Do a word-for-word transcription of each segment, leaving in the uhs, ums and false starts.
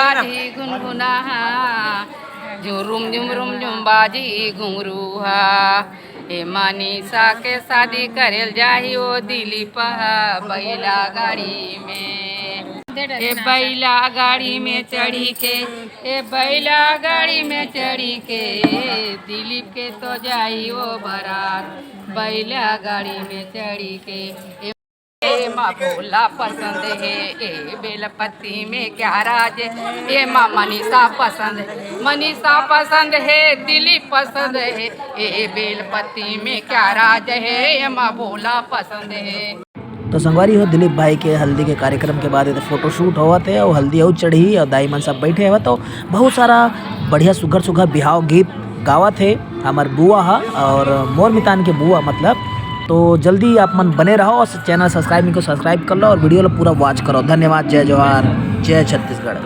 बाजी घुनघुना हा, झुरुम झुमरुम झुम बाजी घुंगरू हा। ए मनीषा के शादी करेल जाही ओ दिलीप हा, बैला गाड़ी में। ए बैला गाड़ी में चढ़ी के, ए बैला गाड़ी में चढ़ी के, दिलीप के तो जाही ओ बारात, बैला गाड़ी में चढ़ी के। ए एमा भोला पसंद हे, ए बेलपत्ती में क्या राज हे, एमा मनीषा पसंद हे, मनीषा पसंद हे, दिलीप पसंद हे, ए बेलपत्ती में क्या राज हे, एमा भोला पसंद हे। तो संगवारी हो, दिलीप भाई के हल्दी के कार्यक्रम के बाद ये फोटोशूट होवत हे और हल्दी अउ चढ़ी और दाई मन सब बैठे हवय, तो बहुत सारा बढ़िया सुघर सुघर बिहाव गीत गावत हे हमर बुआ हा और मोर मितान के बुआ मतलब। तो जल्दी आप मन बने रहो और चैनल सब्सक्राइब नहीं को सब्सक्राइब कर लो और वीडियो ला पूरा वॉच करो। धन्यवाद, जय जोहार, जय छत्तीसगढ़।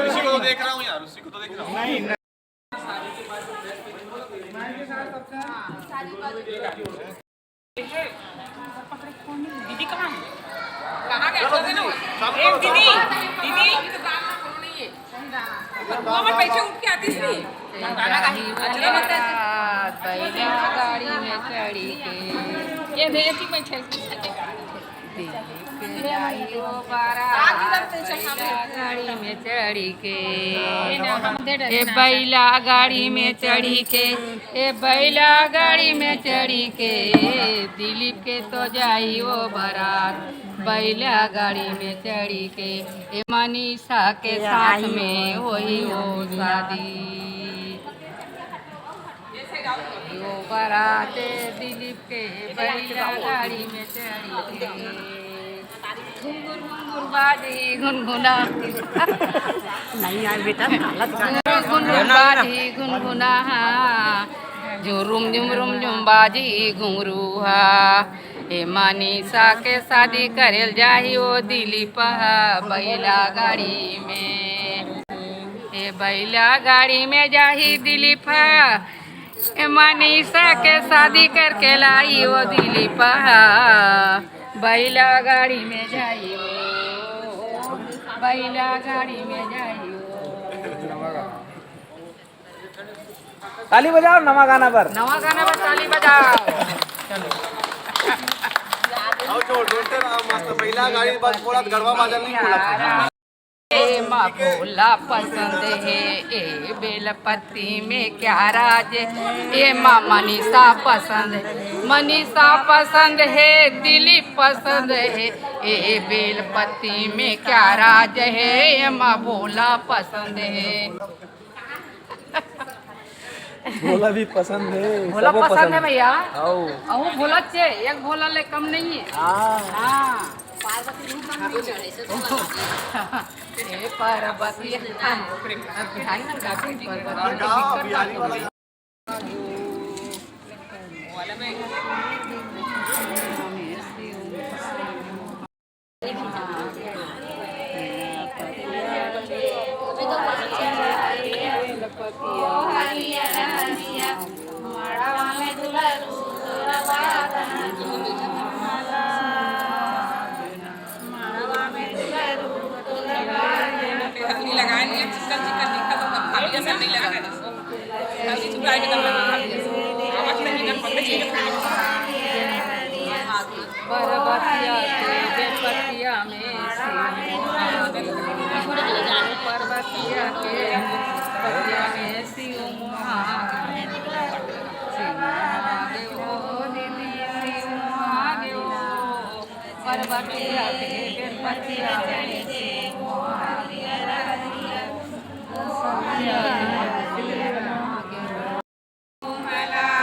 उसी को तो देख रहा हूँ यार, उसी को तो देख रहा हूँ। दीदी कहाँ है? कहाँ गए? चलो दीदी, चालू ए, करो, दीदी, चालू करो। दीदी। वो मत पीछे उठ के आती थी। गाना गा। अच्छा, मत। बैला गाड़ी में चढ़ी के। ये दे, ये थी मैं छेल। दिलीप के जाई ओ बारात, बैला गाड़ी में चढ़ी के। ए बैला गाड़ी में चढ़ी के, ए बैला गाड़ी में चढ़ी के, दिलीप के तो जाई ओ बारात, बैला गाड़ी में चढ़ी के। ए मनीषा के साथ में होई ओ शादी। यो बाराते दिलीप के बैला गाड़ी में चढ़ी के। घुंगुर घुंगुर बाजी घुनघुना। नहीं आए बेटा, गलत गाना। घुंगुर घुंगुर बाजी घुनघुना हा, झुरुम झुमरुम झुम बाजी घुंगरू हा। ए मनीषा के शादी करेल जाही ओ दिलीप हा बैला गाड़ी में। ए बैला गाड़ी में जाही दिलीप हा, ए मनीषा के शादी करके लाई ओ दिलीप हा। बैला गाड़ी में जाई ओ, बैला गाड़ी में जाई ओ। ताली बजाओ नवा गाना बर। नवा गाना बर ताली बजाओ। चलो। आओ जो ढोलते रहो मस्त, बैला गाड़ी बस बोलत, गढ़वा बाजा नहीं बोलत। एमा भोला पसंद हे, ए बेलपत्ती में क्या राज हे, एमा मनीषा पसंद हे, मनीषा पसंद हे, दिलीप पसंद हे, ए बेलपत्ती में क्या राज हे, एमा भोला पसंद हे। भोला भी पसंद हे, भोला सबो पसंद पसंद हे हे। भैया। आओ। अहू भोला छे, एक भोला ले कम नहीं है। हाँ। हाँ। पार्वती रूप में नहीं चढ़े, से भोला। ए पार्वती। अब बिहारी में गाते हैं, पार्वती हाँ, गाओ, बिहारी वाला। हल्दी लगाए नहीं है, चिकन चिकन दिखा तो अब खाली ऐसा नहीं लगा। हल्दी चुराए के तब लगा। आवाज नहीं निकल पकड़े चाहिए। पर्वतिया के बेलपतिया में शिव महादेव। पर्वतिया के बेलपतिया में शिव महादेव। शिव महादेव ओ दीदी शिव महादेव। पर्वतिया के बेलपतिया में शिव महादेव।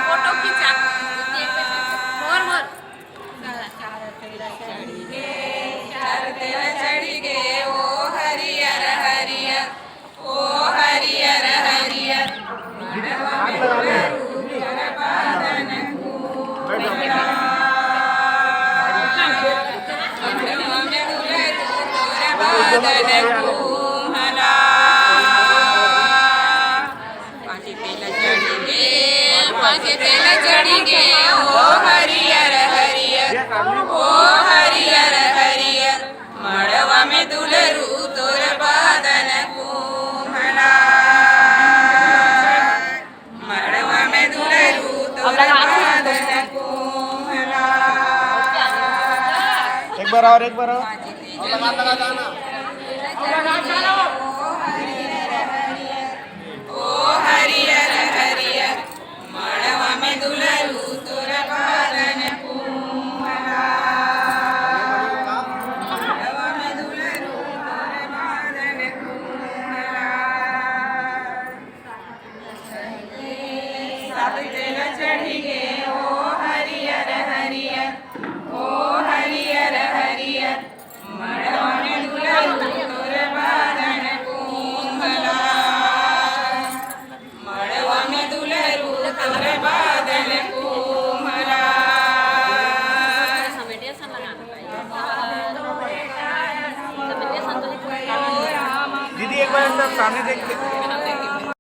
फोटो खींचा। मोर, मोर। दन कुम्हला। पाँचे तेल चढ़ी गे, पाँचे तेल चढ़ी गे, ओ हरियर हरियर, ओ हरियर हरियर, मड़वा में दुलरू तोर बादन कुम्हला। मड़वा में दुलरू तोर बादन कुम्हला। एक बार और, एक बार और। ओ हरियर हरियर, मड़वा में दुलरू तोर बादन कुम्हला। मड़वा में दुलरू तोर बादन कुम्हला। सब तेल चढ़ी गे, ओ हरियर हरियर, ओ हरियर हरियर, मड़वा में दुलरू तोर बादन कुम्हला। मड़वा में दुलरू तोर बादन कुम्हला। दीदी, एक बार अंदर सामने देख के।